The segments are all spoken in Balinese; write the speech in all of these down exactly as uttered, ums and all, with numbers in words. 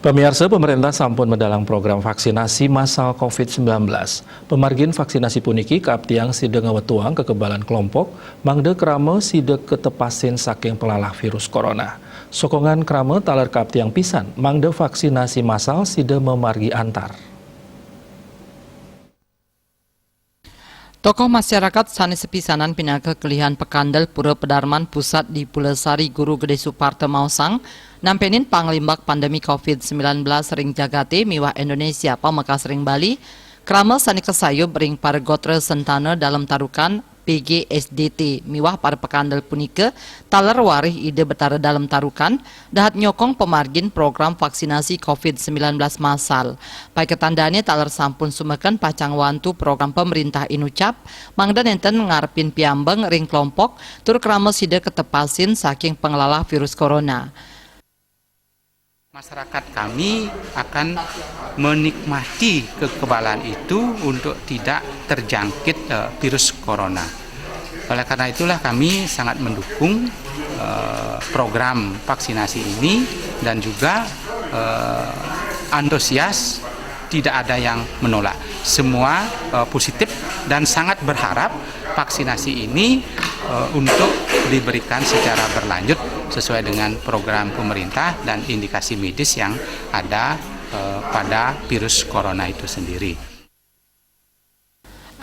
Pamiarsa, pemerintah sampun medalang program vaksinasi massal covid sembilan belas. Pemargin vaksinasi puniki kaaptiang sida ngawetuang kekebalan kelompok, mangda krama sida ketepasin saking pelalah virus corona. Sokongan krama taler kaaptiang pisan, mangda vaksinasi massal sida mamargi antar. Tokoh masyarakat sane sepisanan pinaka kelihan Pekandel Pura Pedarman Pusat di Pulasari, Guru Gede Suparta maosang, nampenin panglimbak pandemi covid sembilan belas ring jagate miwah Indonesia pamekas ring Bali, krama sane kasayub ring para gotra sentana Dalem Tarukan, P G S D T, miwah para Pekandel punika taler warih Ida Betara Dalem Tarukan, dahat nyokong pamargin program vaksinasi covid sembilan belas massal. Paiketan dane taler sampun sumeken pacang wantu program pemerintah inucap, mangda nenten ngarepin piambeng ring kelompok, tur krama sida ketepasin saking penglalah virus corona. Masyarakat kami akan menikmati kekebalan itu untuk tidak terjangkit, eh, virus corona. Oleh karena itulah kami sangat mendukung, eh, program vaksinasi ini dan juga, eh, antusias, tidak ada yang menolak. Semua, eh, positif dan sangat berharap vaksinasi ini, eh, untuk diberikan secara berlanjut sesuai dengan program pemerintah dan indikasi medis yang ada, eh, pada virus corona itu sendiri.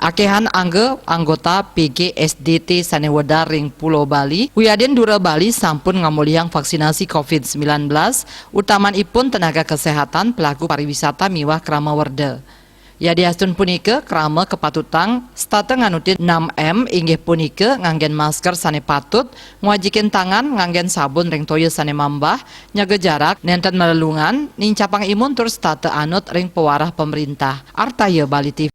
Akehan angga anggota P G S D T sane wedar ring Pulo Bali, wiadin Dura Bali sampun ngamolihang vaksinasi covid sembilan belas, utamanipun tenaga kesehatan, pelaku pariwisata miwah krama werda. Yadiastun punika, krama kapatutang setata nganutin enam M, inggih punika nganggen masker sane patut, ngwajikin tangan, nganggen sabun ring toya sane mambah, nyaga jarak, nenten malelungan, nincapang imun tur setata anut ring pawarah pemerintah. Artaya Bali T V.